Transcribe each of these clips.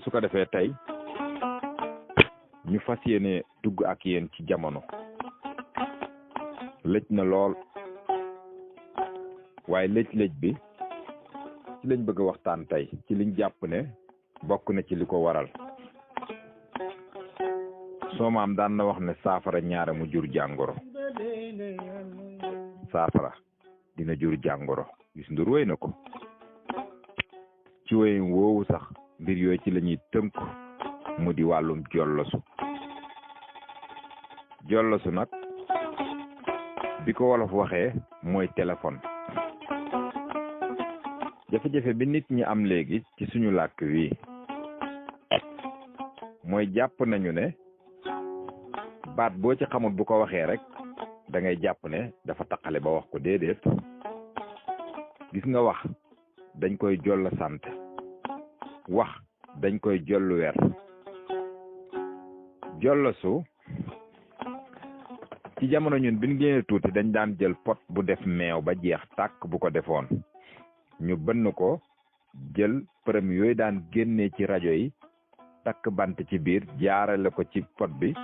yi su ko defee tey ñu fas yéene dugg ak yéen ci jamono lëj na lool waaye lëj bi ci lañ bëgg a waxtaan tey ci liñ jàpp ne bokk na ci li ko waral soo maam daan na wax ne saafara ñaare mu jur jàngoro saafara dina jur jàngoro gis ndur wéy na ko ci wéy woowu sax mbir yooyu ci la ñuy tënk mu di wàllum jollosu nag bi ko wolof waxee mooy téléphone jafe-jafe bi nit ñi am léegi ci suñu làkk wi mooy jàpp nañu ne baat boo ci xamul bu ko waxee rek da ngay jàpp ne dafa taqale ba wax ko déedéet gis nga wax dañ koy jolla sant wax dañ koy jollu weer jollosu ci jamono ñun bi ñu génnee tuuti dañ daan jël pot bu def meew ba jeex tàkk bu ko defoon ñu bënn ko jël përëm yooyu daan génnee ci rajo yi takk bant ci biir jaarale ko ci pot bi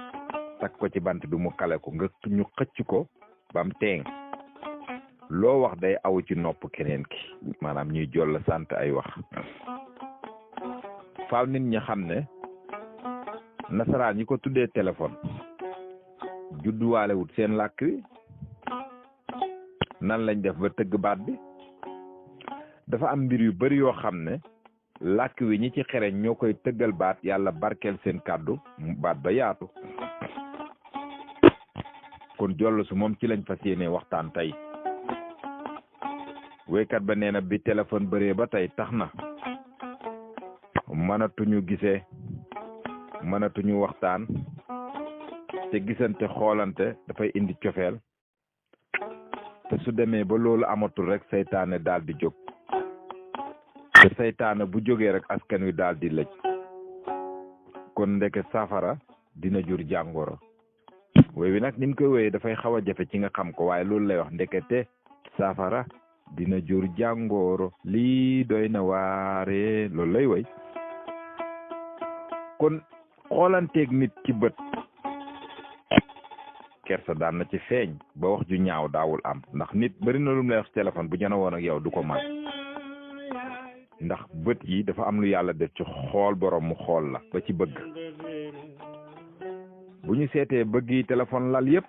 takk ko ci bant bi mu kale ko nga ñu xëcc ko bam teeng loo wax day aw ci nopp keneen ki maanaam ñuy jolla sant ay wax faaw nit ñi xam ne nasaraan ñi ko tuddee téléphone judduwaalewut seen làkk wi nan lañ def ba tëgg baat bi dafa am mbir yu bari yoo xam ne làkk wi ñi ci xereñ ñoo koy tëggal baat yàlla barkeel seen kàddu baat ba yaatu kon jollosu moom ci lañ fas yéene waxtaan tey wéykat ba nee na bi téléphone bëree ba tey tax na mënatuñu gisee mënatuñu waxtaan te gisante xoolante dafay indi cofeel te su demee ba loolu amatul rek seytaane daal di jóg te seytaane bu jógee rek askan wi daal di lëj kon ndeke safara dina jur jàngoro wéy wi nag ni mu koy wéyee dafay xaw a jafe ci nga xam ko waaye loolu lay wax ndekete safara dina jur jàngoro lii doy na waare loolu lay wéy kon xoolanteeg nit ci bët kersa daan na ci feeñ ba wax ju ñaaw daawul am ndax nit bari na lu mu lay wax téléphone bu jana woon ak yow du ko man ndax bët yi dafa am lu yàlla def ci xool borom mu xool la ba ci bëgg bu ñu seetee bëgg yi téléphone lal yépp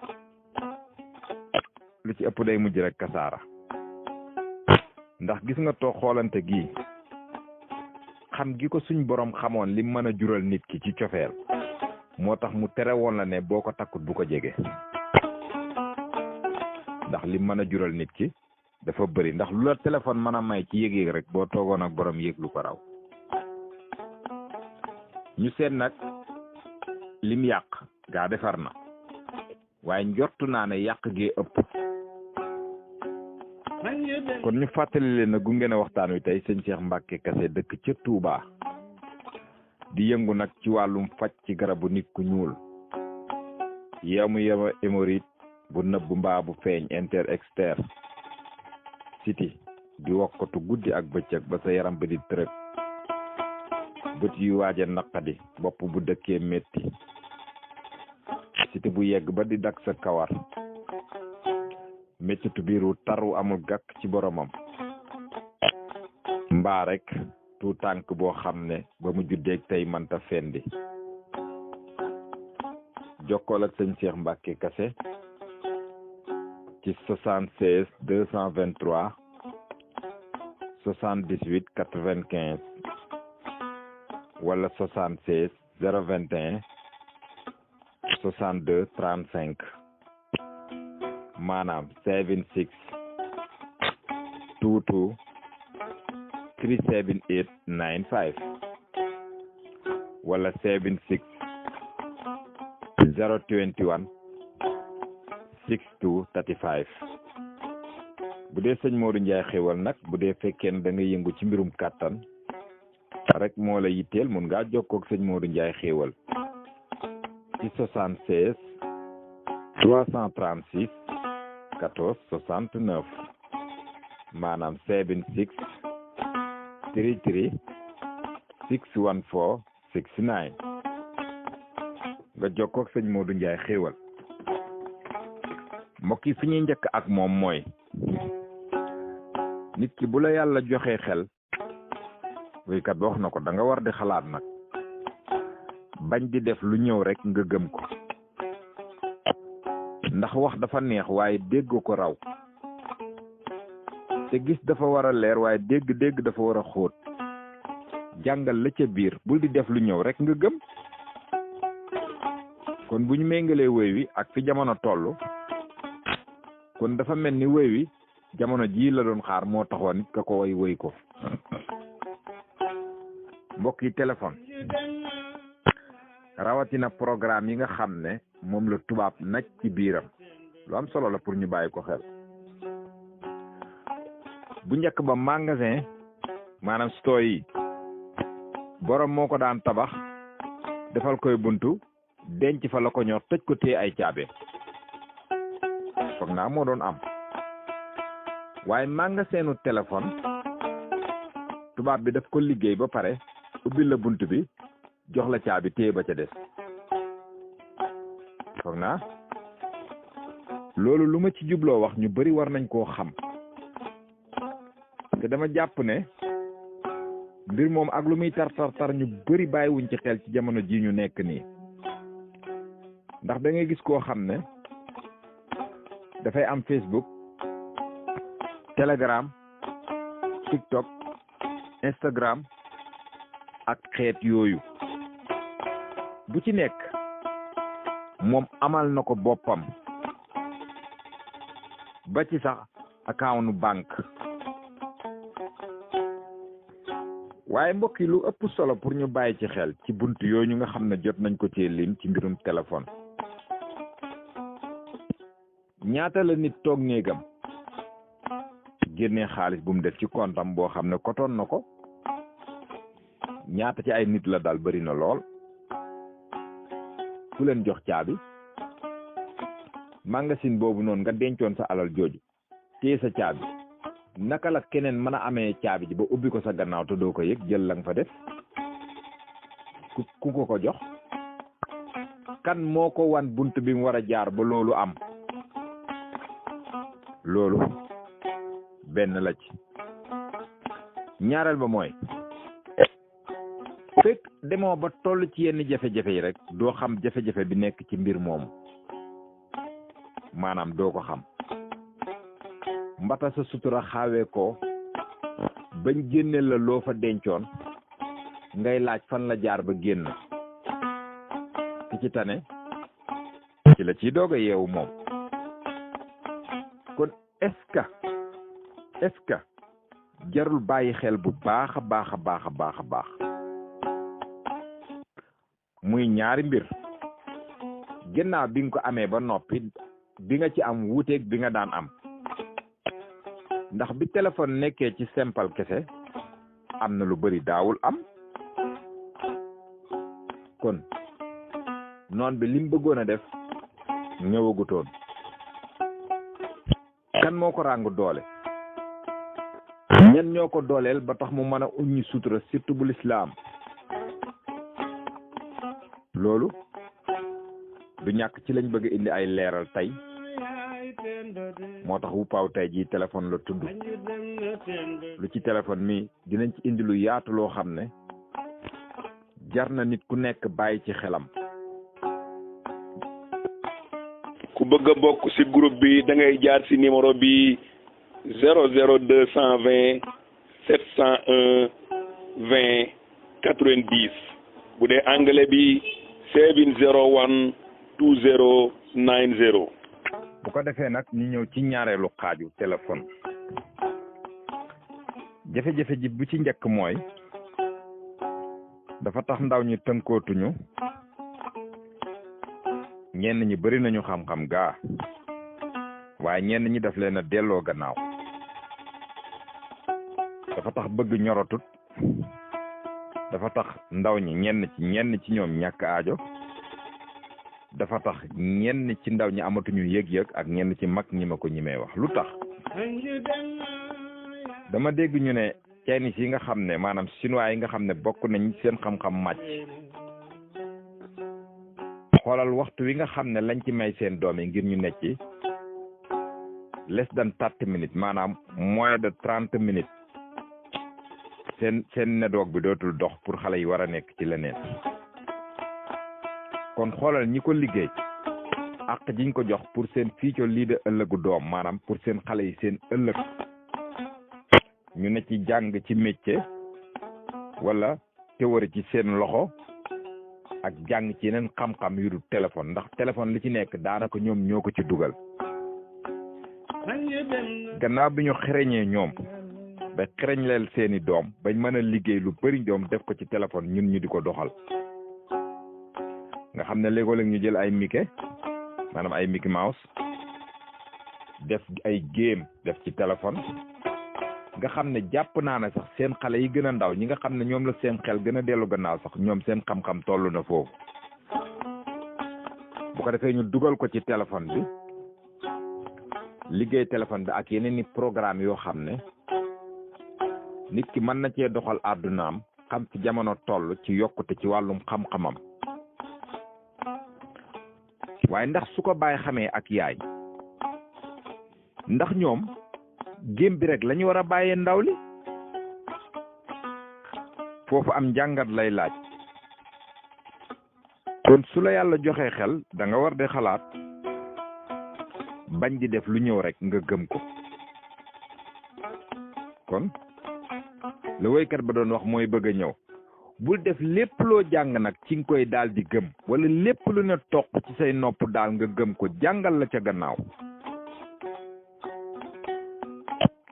lu ci ëpp day mujj rek kasaara ndax gis nga toog xoolante gi xam gi ko suñ borom xamoon li mën a jural nit ki ci cofeel moo tax mu tere woon la ne boo ko takkut bu ko jege ndax li mën a jural nit ki dafa bëri ndax lu la téléphone mën a may ci yëg-yëg rek boo toogoon ak borom yëg lu ko raw ñu seet nag lim yàq gaa defar na waaye njortu naa ne yàq gee ëpp kon ñu fàttali leen na gunge na waxtaan wi tey sëñ Cheikh Mbacke Kassé dëkk ca Touba di yëngu nag ci wàllum faj ci garabu nit ku ñuul yema hémorroïde bu nëbb mbaa bu feeñ inter externe siti di wokkatu guddi ak bëccëg ba sa yaram bi di tërëg bët yu waaje naqadi bopp bu dëkkee metti siti bu yegg ba di dak sa kawar mettitu biiru taru amul gàkk ci boromam mbaa rek tu tànk boo xam ne ba mu juddeeg tey manta fendi jokkool ak sëñ Cheikh Mbacke Kassé ci 76 223 78 95 wala 76 021 62 35 maanaam 76 22 378 95 wala 76 021 62 35 bu dee sëñ Modou Ndiaye xéwal nag bu dee fekkee ne da nga yëngu ci mbirum kàttan rek moo la yitteel mun ngaa jokkoo ak sëñ Modou Ndiaye xéwal ci 76 336 14 69 maanaam 76 33 614 69 nga jokkoo ak sëñ Modou Ndiaye xéewal mbokk yi fi ñuy njëkk ak moom mooy nit ki bu la yàlla joxee xel wéykat ba wax na ko da nga war di xalaat nag bañ di def lu ñëw rek nga gëm ko ndax wax dafa neex waaye dégg ko raw te gis dafa war a leer waaye dégg dafa war a xóot jàngal la ca biir bul di def lu ñëw rek nga gëm kon bu ñu méngalee wéy wi ak fi jamono toll kon dafa mel ni wéy wi jamono jii la doon xaar moo taxoon nit ka ko wéy ko mbokk yi téléphone rawatina programme yi nga xam ne moom la tubaab naj ci biiram lu am solo la pour ñu bàyyi ko xel bu njëkk ba magasin maanaam store yi borom moo ko daan tabax defal koy buntu denc fa la ko ñor tëj ko téye ay caabe foog naa moo doon am waaye magasinu téléphone tubaab bi daf ko liggéey ba pare ubbi la bunt bi jox la caabi téye ba ca des foog naa loolu lu ma ci jubloo wax ñu bari war nañ koo xam te dama jàpp ne mbir moom ak lu muy tar ñu bari bàyyiwuñ ci xel ci jamono ji ñu nekk nii ndax da ngay gis koo xam ne dafay am Facebook Telegram TikTok Instagram ak xeet yooyu bu ci nekk moom amal na ko boppam ba ci sax account banque waaye mbokk yi lu ëpp solo pour ñu bàyyi ci xel ci bunt yooyu nga xam ne jot nañ ko ci lim ci mbirum téléphone ñaata la nit toog néegam génnee xaalis bu mu def ci kontam boo xam ne kotoon na ko ñaata ci ay nit la daal bari na lool ku leen jox caabi magasin boobu noonu nga dencoon sa alal jooju téye sa caabi naka la keneen mën a amee caabi ji ba ubbi ko sa gannaaw te doo ko yëg jël la nga fa def ku ko jox kan moo ko wan bunt bi mu war a jaar ba loolu am loolu benn la ci ñaareel ba mooy fekk demoo ba toll ci yenn jafe-jafe yi rek doo xam jafe-jafe bi nekk ci mbir moomu maanaam doo ko xam mbata sa sutura xaawee ko bañ génne la loo fa dencoon ngay laaj fan la jaar ba génn ki ci tane ci la ciy doog a yeewu moom kon est-ce que jarul bàyyi xel bu baax a baax muy ñaari mbir ginnaaw bi nga ko amee ba noppi bi nga ci am wuuteeg bi nga daan am ndax bi téléphone nekkee ci simple kese am na lu bari daawul am kon noon bi lim bëggoon a def ñëwagutoon kan moo ko ràngu doole ñen ñoo ko dooleel ba tax mu mën a uññi sutura surtout bu lislaam loolu du ñàkk ci lañ bëgg indi ay leeral tey moo tax Wuppaaw tey jii téléphone la tudd lu ci téléphone mi dinañ ci indi lu yaatu loo xam ne jar na nit ku nekk bàyyi ci xelam. ku bëgg a bokk ci groupe bi da ngay jaar ci numéro bi 00220 701 20 90 bu dee anglais bi 701 2090. bu ko defee nag ñu ñëw ci ñaareelu xaaju téléphone jafe-jafe ji bu ci njëkk mooy dafa tax ndaw ñi tënkootuñu ñenn ñi bari nañu xam-xam gaa waaye ñenn ñi daf leen a delloo gannaaw dafa tax bëgg ñorotut dafa tax ndaw ñi ñenn ci ñoom ñàkk aajo dafa tax ñenn ci ndaw ñi amatuñu yëg-yëg ak ñenn ci mag ñi ma ko ñi may wax lu tax dama dégg ñu ne Chinese yi nga xam ne maanaam chinois yi nga xam ne bokk nañ seen xam-xam màcc xoolal waxtu wi nga xam ne lañ ci may seen doom yi ngir ñu nekk ci less than 30 minutes maanaam moins de 30 minutes seen network bi dootul dox pour xale yi war a nekk ci leneen kon xoolal ñi ko liggéey ak jiñ ko jox pour seen future lii de ëllëgu doom maanaam pour seen xale yi seen ëllëg ñu ne ci jàng ci métier wala théorie ci seen loxo ak jàng ci yeneen xam-xam yu du téléphone ndax téléphone li ci nekk daanaka ñoom ñoo ko ci dugal gannaaw bi ñu xereñee ñoom ba xereñ leel seeni doom bañ mën a liggéey lu bari doom def ko ci téléphone ñun ñu di ko doxal nga xam ne léegoo-léeg ñu jël ay Mickey maanaam ay Mickey Mouse def ay game def ci téléphone nga xam ne jàpp naa ne sax seen xale yi gën a ndaw ñi nga xam ne ñoom la seen xel gën a dellu gannaaw sax ñoom seen xam-xam toll na foofu bu ko defee ñu dugal ko ci téléphone bi liggéey téléphone bi ak yeneen i programme yoo xam ne nit ki mën na cee doxal àddunaam xam ci jamono toll ci yokkute ci wàllum xam-xamam waaye ndax su ko bàyyi xamee ak yaay ndax ñoom gém bi rek la ñu war a bàyyee ndaw li foofu am njàngat lay laaj kon su la yàlla joxee xel da nga war di xalaat bañ di def lu ñëw rek nga gëm ko kon la woykat ba doon wax mooy bëgg a ñëw bul def lépp loo jàng nag ci nga koy daal di gëm wala lépp lu ne toq ci say nopp daal nga gëm ko jàngal la ca gannaaw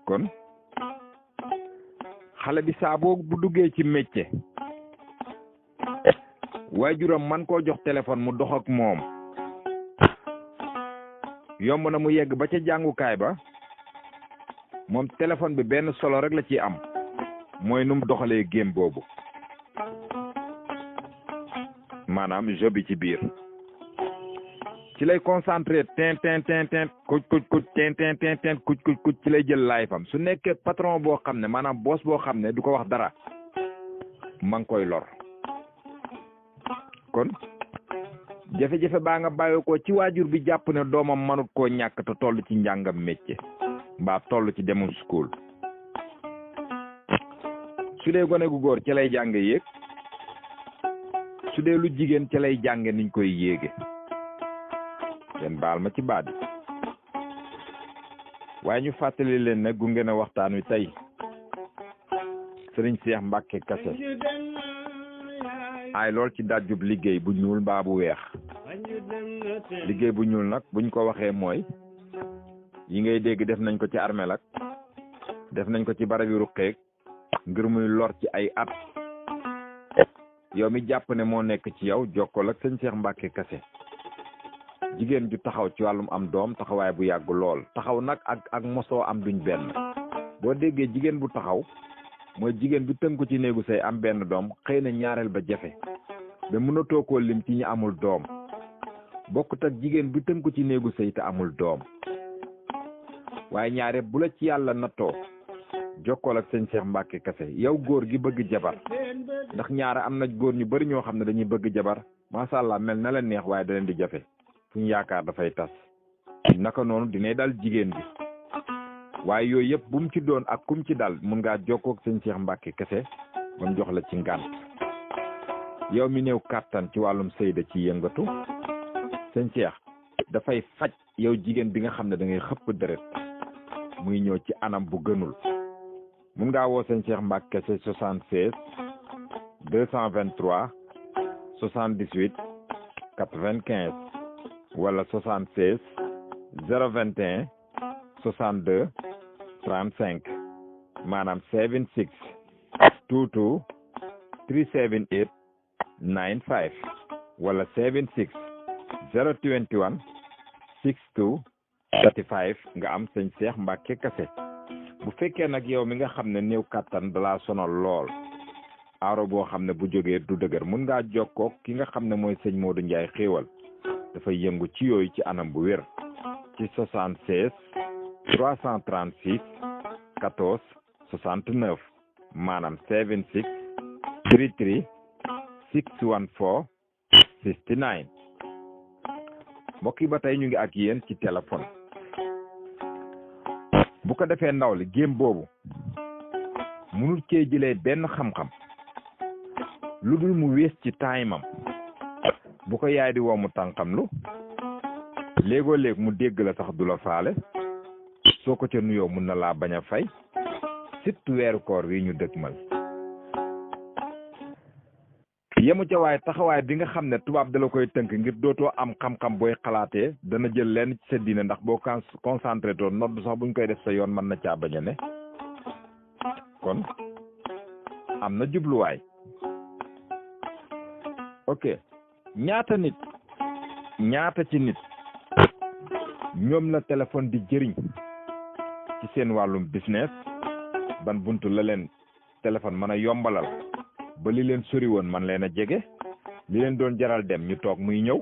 kon xale bi saa boo bu duggee ci métier waajuram man koo jox téléphone mu dox ak moom yomb na mu yegg ba ca jàngukaay ba moom téléphone bi benn solo rek la ciy am mooy nu mu doxalee game boobu maanaam jeu bi ci biir ci lay concentré tin kuc tin kuc ci lay jël laay fam su nekkee patron boo xam ne maanaam boss boo xam ne du ko wax dara ma ngi koy lor kon jafe-jafe baa nga bàyyi ko ci waajur bi jàpp ne doomam mënut koo ñàkk te toll ci njàngam métier mbaa toll ci demul school su dee gone gu góor ci lay jànge yéeg su dee lu jigéen ci lay jànge niñ koy yéege leen baal ma ci baat bi waaye ñu fàttali leen ne gunge na waxtaan wi tey Sëriñ Seex Mbàkke Kase ay lool ci dajjub liggéey bu ñuul mbaa bu weex liggéey bu ñuul nag buñ ko waxee mooy yi ngay dégg def nañ ko ci armeel ak def nañ ko ci barab yu ruqeeg ngir muy lor ci ay at yow mi jàpp ne moo nekk ci yow jokkoo ak sëñ Seex Mbàkke Kase jigéen ju taxaw ci wàllum am doom taxawaay bu yàgg lool taxaw nag ak mosoo am duñ benn boo déggee jigéen bu taxaw mooy jigéen bu tënku ci néegu say am benn doom xëy na ñaareel ba jafe ba mënatoo koo lim ci ñi amul doom bokkut ak jigéen bu tënku ci néegu say te amul doom waaye ñaare bu la ci yàlla nattoo jokkool ak sëñ Seex Mbàkke Kase yow góor gi bëgg jabar ndax ñaare am na góor ñu bari ñoo xam ne dañuy bëgg jabar macha allah mel na la neex waaye da leen di jafe fu ñu yaakaar dafay tas naka noonu dinay dal jigéen bi waaye yooyu yëpp bu mu ci doon ak kum ci dal mun ngaa jokkoo ak sëñ Seex Mbàkke Kase ba mu jox la ci ngànt yow mi néew kàttan ci wàllum sëy da ci yëngatu sëñ Seex dafay faj yow jigéen bi nga xam ne da ngay xëpp deret muy ñëw ci anam bu gënul mun ngaa woo sëñ Seex Mbàkke Kase 76 223 78 95 wala 76 021 62 35 maanaam 76 22 378 95 wala 76 021 62 35 nga am sëñ Seex Mbàkke Kase bu fekkee nag yow mi nga xam ne néew kàttan dalaa sonal lool aaro boo xam ne bu jógee du dëgër mun ngaa jokkoo ki nga xam ne mooy sëñ Modou Ndiaye xéewal dafay yëngu ci yooyu ci anam bu wér ci 76 336 14 69 maanaam 76 33 614 69 mbokk yi ba tey ñu ngi ak yéen ci téléphone bu ko defee ndaw li game boobu mënul cee jëlee benn xam-xam lu dul mu wees ci time am bu ko yaay di woo mu tànqam lu léegoo léeg mu dégg la sax du la faale soo ko ca nuyoo mun na laa bañ a fay surtout weeru koor wi ñu dëgmal yemu ca waaye taxawaay bi nga xam ne tubaab da la koy tënk ngir dootoo am xam-xam booy xalaatee dana jël lenn ci sa diine ndax boo concentré toon nodd sax buñ koy def sa yoon mën na caa bañ a ne kon am na jubluwaay ok ñaata ci nit ñoom la téléphone di jëriñ ci seen wàllum business ban buntu la leen téléphone mën a yombalal ba li leen sori woon man leen a jege li leen doon jaral dem ñu toog muy ñëw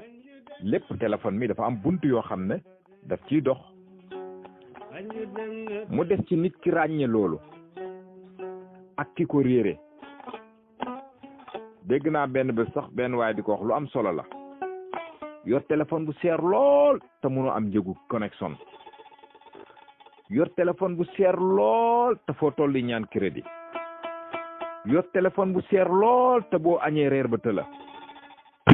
lépp téléphone mi dafa am buntu yoo xam ne daf ciy dox mu des ci nit ki ràññe loolu ak ki ko réere dégg naa benn bés sax benn waaye di ko wax lu am solo la yor téléphone bu seer lool te mënoo am njëgu connexion yor téléphone bu seer lool te foo tolli ñaan crédit yor téléphone bu seer lool te boo añee reer ba tëla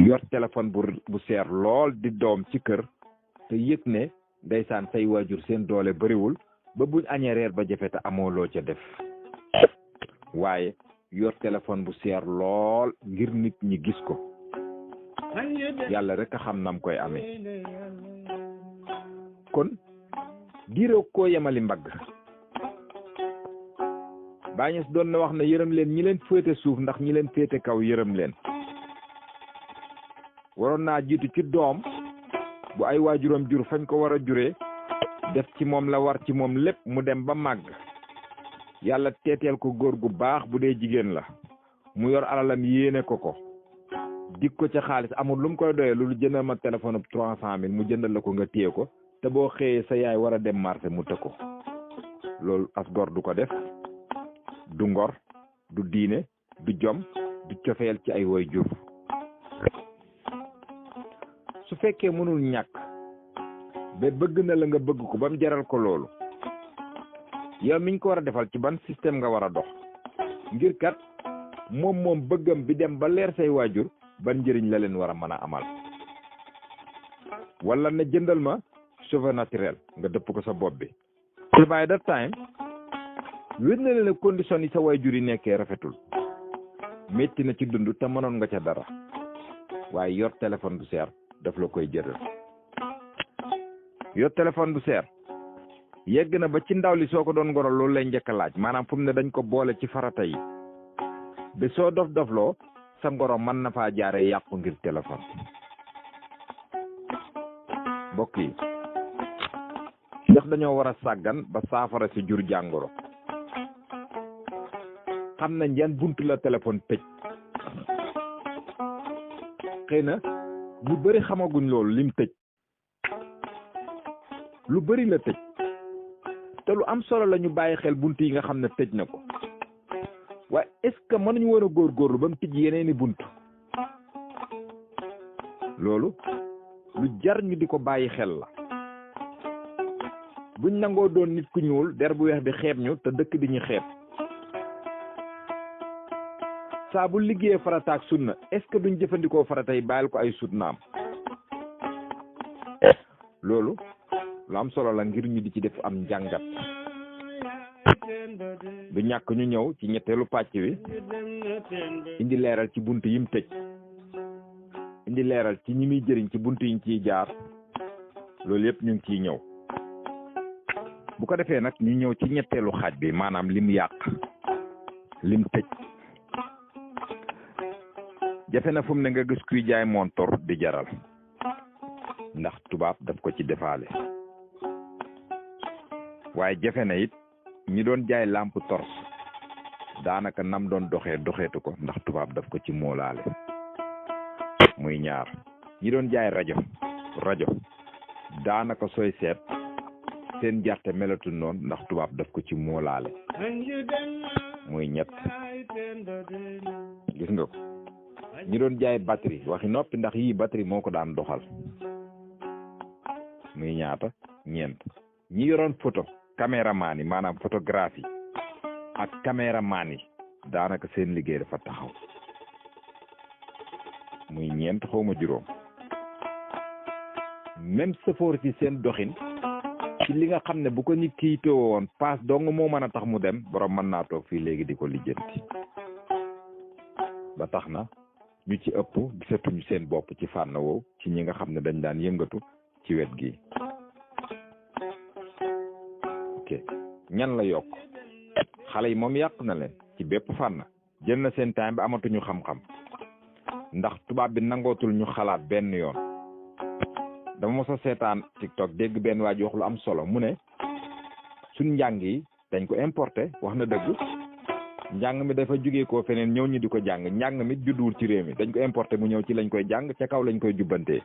yor téléphone bu seer lool di doom ci kër te yëg ne ndeysaan say waajur seen doole bariwul ba buñ añee reer ba jafe te amoo loo ca def waaye yor téléphone bu seer lool ngir nit ñi gis ko yàlla rek a xam nam koy amee kon diiroo koo yemali mbagg Bañes doon na wax ne yërëm leen ñi leen féete suuf ndax ñi leen féete kaw yërëm leen waroon naa jiitu ci doom bu ay waajuram jur fañ ko war a juree def ci moom la war ci moom lépp mu dem ba màgg yàlla teeteel ko góor gu baax bu dee jigéen la mu yor alalam yéene ko dig ko ca xaalis amul lu mu koy doyee lu jëndal ma téléphone ab 300 000 mu jëndal la ko nga téye ko te boo xëyee sa yaay war a dem marché mu tëkk ko loolu as gor du ko def du ngor du diine du jom du cofeel ci ay woy jur su fekkee mënul ñàkk ba bëgg na la nga bëgg ko ba mu jaral ko loolu yow miñ ko war a defal ci ban système nga war a dox ngir kat moom bëggam bi dem ba leer say waajur ban njëriñ la leen war a mën a amal wala ne jëndal ma cheveux naturel nga dëpp ko sa bopp bi te by that time wér na leen condition yi sa waajur yi nekkee rafetul métti na ci dund te mënoon nga ca dara waaye yor téléphone bu seer daf la koy jëral yor téléphone bu seer yegg na ba ci ndaw li soo ko doon ngoro loolu lay njëkk a laaj maanaam fu mu ne dañ ko boole ci farata yi ba soo dofloo sa ngoro mën na faa jaare yàqu ngir téléphone mbokk yi ndax dañoo war a sàggan ba saafara si jur jàngoro xam nañ yan buntu la téléphone tëj xëy na ñu bëri xamaguñ loolu lim tëj lu bëri la tëj te lu am solo la ñu bàyyi xel buntu yi nga xam ne tëj na ko waaye est-ce que mënuñu war a góorgóorlu ba mu tëj yeneeni buntu loolu lu jar ñu di ko bàyyi xel la buñ nangoo doon nit ku ñuul der bu weex bi xeeb ñu te dëkk di ñu xeeb saa bu liggéeyee farata ak sunna est-ce que duñ jëfandikoo farata yi bàyyil ko ay sunnaam loolu lu am solo la ngir ñu di ci def am njàngat du ñàkk ñu ñëw ci ñetteelu pàcc wi indi leeral ci bunt yim tëj indi leeral ci ñi muy jëriñ ci bunt yiñ ciy jaar loolu yëpp ñu ngi ciy ñëw bu ko defee nag ñu ñëw ci ñetteelu xaaj bi maanaam lim yàq lim tëj jafe na fu mu ne nga gis kuy jaay montor di jaral ndax tubaab daf ko ci defaale waaye jafe na it ñi doon jaay lampe torche daanaka nam doon doxeetu ko ndax tubaab daf ko ci moolaale muy ñaar ñi doon jaay rajo daanaka sooy seet seen jarte melatul noonu ndax tubaab daf ko ci moolaale muy ñett gis nga ko ñi doon jaay batterie waxi noppi ndax yii batterie moo ko daan doxal muy ñaata ñeent. ñi yoroon photo caméraman yi maanaam photographie ak caméraman yi daanaka seen liggéey dafa taxaw muy ñeent xawma juróom. même sëfoor ci seen doxin ci li nga xam ne bu ko nit ki yittewoo woon paas dong moo mën a tax mu dem borom mën naa toog fii léegi di ko lijjanti. ba tax na ñu ci ëpp gisatuñu seen bopp ci fànn woowu ci ñi nga xam ne dañ daan yëngatu ci wet gi. ok ñan la yokk xale yi moom yàq na leen ci bépp fànn jël na seen time bi amatuñu xam-xam ndax tubaab bi nangootul ñu xalaat benn yoon. dama mos a seetaan TikTok dégg benn waa ji wax lu am solo mu ne suñ njàng yi dañ ko importé wax na dëgg njàng mi dafa jógee koo feneen ñëw ñu di ko jàng njàng mi judduwul ci réew mi dañ ko importé mu ñëw ci lañ koy jàng ca kaw lañ koy jubbantee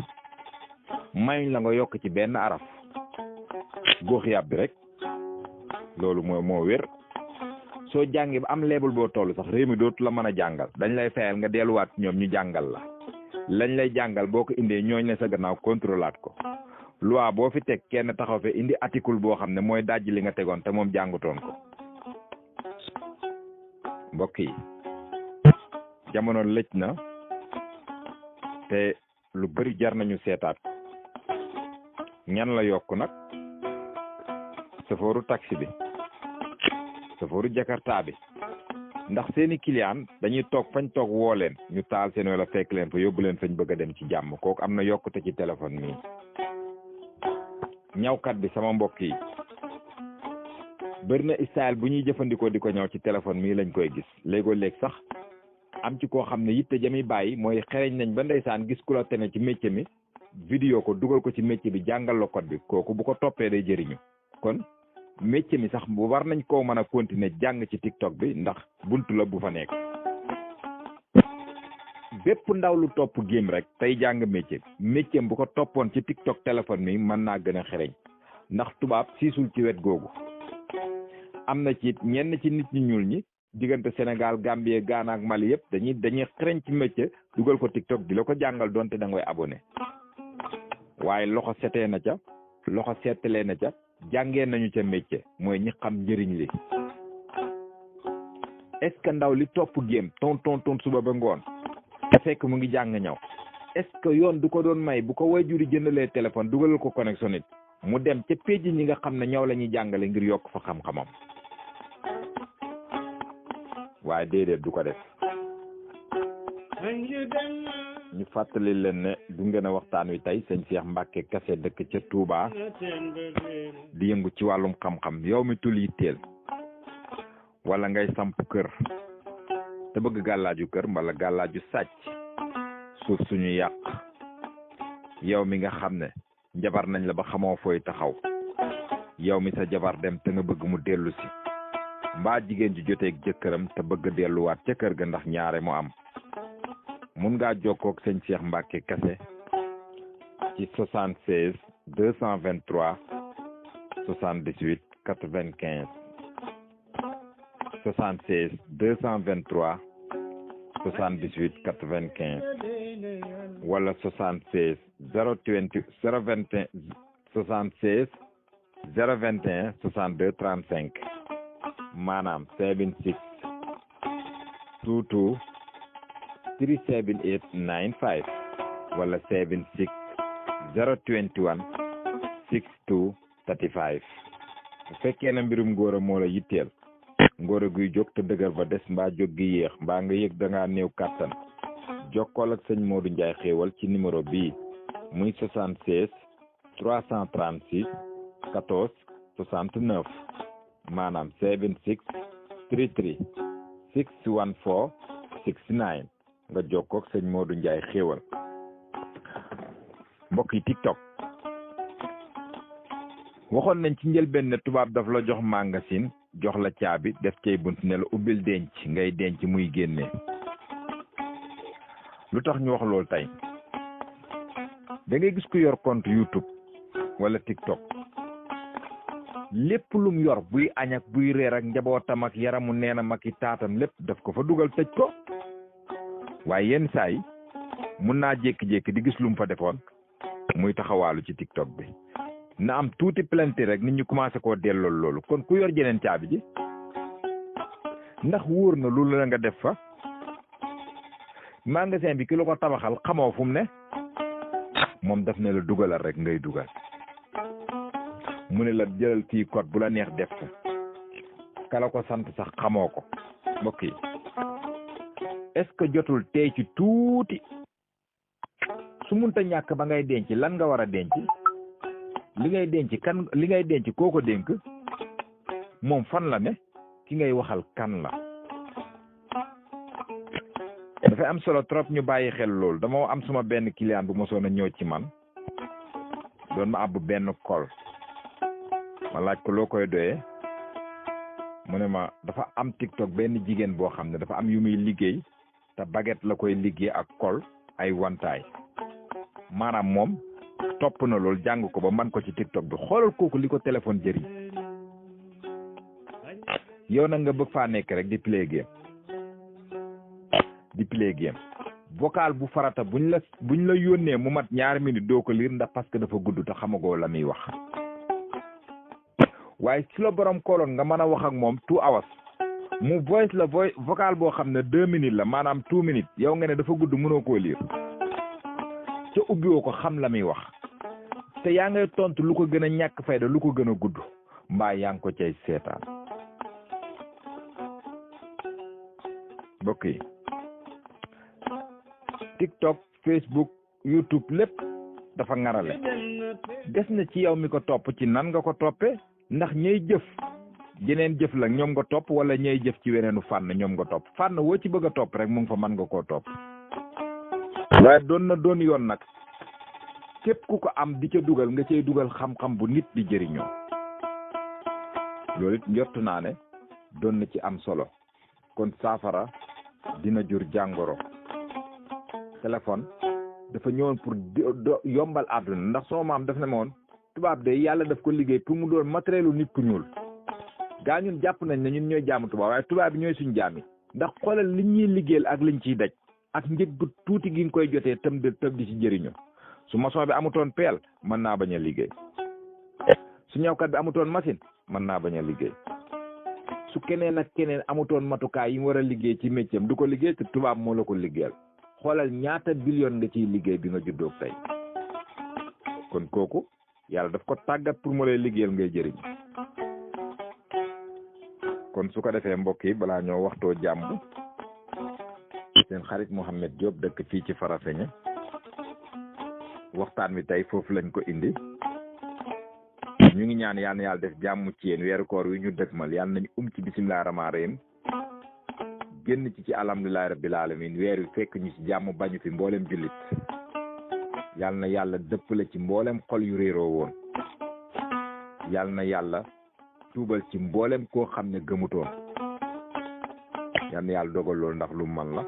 mayuñ la nga yokk ci benn araf góox yàb bi rek loolu moo wér. soo jàngi ba am leebul boo toll sax réew mi dootu la mën a jàngal dañ lay fayal nga delluwaat ñoom ñu jàngal la lañ lay jàngal boo ko indee ñooñ ne sa gannaaw contrôlaat ko loi boo fi teg kenn taxaw fe indi article boo xam ne mooy dajji li nga tegoon te moom jàngutoon ko. mbokk yi jamono lëj na te lu bari jar nañu seetaat ko. ñan la yokk nag safooru taxi bi safooru jakarta bi ndax seeni client dañuy toog fañ toog woo leen ñu taal seen wala fekk leen fa yóbbu leen fañ bëgg a dem ci jàmm kooku am na yokkute ci téléphone mi. ñawkat bi sama mbokk yi bëri na style bu ñuy jëfandikoo di ko ñëw ci téléphone mii lañ koy gis léegoo-léeg sax am ci koo xam ne yitte jami bàyyi mooy xereñ nañ ba ndeysaan gis ku la tene ci métier mi vidéo ko dugal ko ci métier bi jàngal la code bi kooku bu ko toppee day jëriñu. kon métier mi sax bu war nañ koo mën a continuer jàng ci TikTok bi ndax buntu la bu fa nekk. bépp ndaw lu topp game rek tey jàng métier bu ko toppoon ci TikTok téléphone mi mën naa gën a xereñ ndax tubaab siisul ci wet googu. am na ci ñenn ci nit ñi ñuul ñi diggante Sénégal Gambie Ghana ak Mali yëpp dañuy xereñ ci métier dugal ko TikTok di la ko jàngal donte da ngay abonné waaye loxo setee na ca loxo seetalee na ca jàngee nañu ca métier mooy ñi xam njëriñ li. est-ce que ndaw li topp game ton suba ba ngoon te fekk mu ngi jàng ñaw est-ce que yoon du ko doon may bu ko waajuri jëndalee téléphone dugalal ko connexion nit mu dem ca péej ñi nga xam ne ñaw la ñuy jàngale ngir yokk fa xam-xamam waaye déedéet du ko def. ñu fàttali leen ne du ngeen a waxtaan wi tey sëñ Cheikh Mbacke Kassé dëkk ca Touba di yëngu ci wàllum xam-xam yow mi tul yitteel wala ngay samp kër te bëgg gàllaaju kër mbala gàllaaju sàcc suuf suñu yàq yow mi nga xam ne njabar nañ la ba xamoo fooy taxaw yow mi sa jabar dem te nga bëgg mu dellu si mbaa jigéen ji joteeg jëkkëram te bëgg delluwaat ca kër ga ndax ñaare mu am mun ngaa jokkoo ak sëñ Cheikh Mbacke Kassé ci 76 223 78 95 76 223 78 95 wala 76 021 76 021 62 35 maanaam 76 22 37895 wala 76 021 62 35 bu fekkee na mbirum ngóora moo la yitteel ngóora guy jóg te dëgër ba des mbaa jóg gi yéex mbaa nga yëg da ngaa néew kàttan jokkool ak sëñ Modou Ndiaye xéewal ci numéro bii muy 76 336 14 69 maanaam 76 33 614 69 nga jokkoo ak sëñ Modou Ndiaye xéewal. mbokk yi TikTok waxoon nañ ci njëlbeen ne tubaab daf la jox magasin jox la caabi def cay bunt ne la ubbil denc ngay denc muy génne. lu tax ñu wax loolu tey da ngay gis ku yor compte YouTube wala TikTok lépp lum yor buy añ ak buy reer ak njabootam ak yaramu neenam ak i taatam lépp daf ko fa dugal tëj ko waaye yenn saa yi mun naa jékki-jékki di gis lum fa defoon muy taxawaalu ci TikTok bi na am tuuti plainte rek nit ñi commencé koo delloo loolu kon ku yor jeneen caabi ji ndax wóor na loolu la nga def fa magasin bi ki la ko tabaxal xamoo fu mu ne moom daf ne la dugalal rek ngay dugal mu ne la jëlal fii code bu la neex def ko kala ko sant sax xamoo ko mbokk yi est-ce que jotul tey ci tuuti su munta ñàkk ba ngay denc lan nga war a denc li ngay denc koo ko dénk moom fan la ne ki ngay waxal kan la dafay am solo trop ñu bàyyi xel loolu dama am suma benn client bu mosoon a ñëw ci man doon ma àbb benn kol ma laaj ko loo koy doyee mu ne ma dafa am TikTok benn jigéen boo xam ne dafa am yu muy liggéey te baguette la koy liggéey ak kol ay wantaay maanaam moom topp na loolu jàng ko ba man ko ci TikTok bi xoolal kooku li ko téléphone jëriñ yow nag nga bëgg faa nekk rek di play game vocal bu farata buñ la yónnee mu mat ñaari minutes doo ko lire ndax parce que dafa gudd te xamagoo la muy wax waaye su la borom kooloon nga mën a wax ak moom 2 hours mu voice vocal boo xam ne 2 minutes la maanaam 2 minutes yow nga ne dafa gudd mënoo koo lire ca ubbiwoo ko xam la muy wax te yaa ngay tontu lu ko gën a ñàkk fayda lu ko gën a gudd mbaa yaa ngi ko cay seetaan mbokk yi TikTok Facebook YouTube lépp dafa ngarale des na ci yow mi ko topp ci nan nga ko toppee ndax ñay jëf jeneen jëf la ñoom nga topp wala ñay jëf ci weneenu fànn ñoom nga topp fànn woo ci bëgg a topp rek mu ngi fa mën nga koo topp waaye doon yoon nag képp ku ko am di ca dugal nga cay dugal xam-xam bu nit di jëriñoo loolu it njort naa ne doon na ci am solo kon saafara dina jur jàngoro téléphone dafa ñëwoon pour yombal àdduna ndax sama maam daf ne ma woon tubaab de yàlla daf ko liggéey pour mu doon matérielu nit ku ñuul gaa ñun jàpp nañ ne ñun ñooy jaamu tubaab waaye tubaab bi ñooy suñu jaam yi ndax xoolal liñ ñuy liggéeyal ak liñ ciy daj ak njëg gu tuuti gi nga koy jotee tëm di ci jëriñu su maçon bi amutoon peel mën naa bañ a liggéey su ñawkat bi amutoon machine mën naa bañ a liggéey su keneen ak keneen amutoon matukaay yi mu war a liggéey ci métier am du ko liggéey te tubaab moo la ko liggéeyal xoolal ñaata billion nga ciy liggéey bi nga juddoo tey kon kooku yàlla daf ko tàggat pour mu lay liggéeyal ngay jëriñ kon su ko defee mbokk yi balaa ñoo waxtoo jàmm seen xarit Mouhamed Diop dëkk fii ci Farafeñe waxtaan wi tey foofu lañ ko indi ñu ngi ñaan yàlla def jàmm ci yéen weeru koor wi ñu dëkkmal yàlla nañu ci bisimilah rahmaani rahim génn ci alhamdulillahi rabbil alamin weer wi fekk ñu ci jàmm bañu fi mboolem jullit yàlla na yàlla dëppale ci mboolem xol yu réeroo woon yàlla na yàlla tuubal ci mboolem koo xam ne gëmutoon yàlla na yàlla dogal loolu ndax lu man la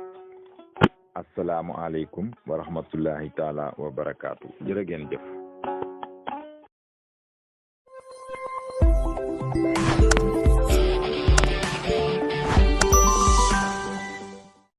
assalaamu aleykum wa rahmatullahi taala wa barakaatu jërë ngeen jëf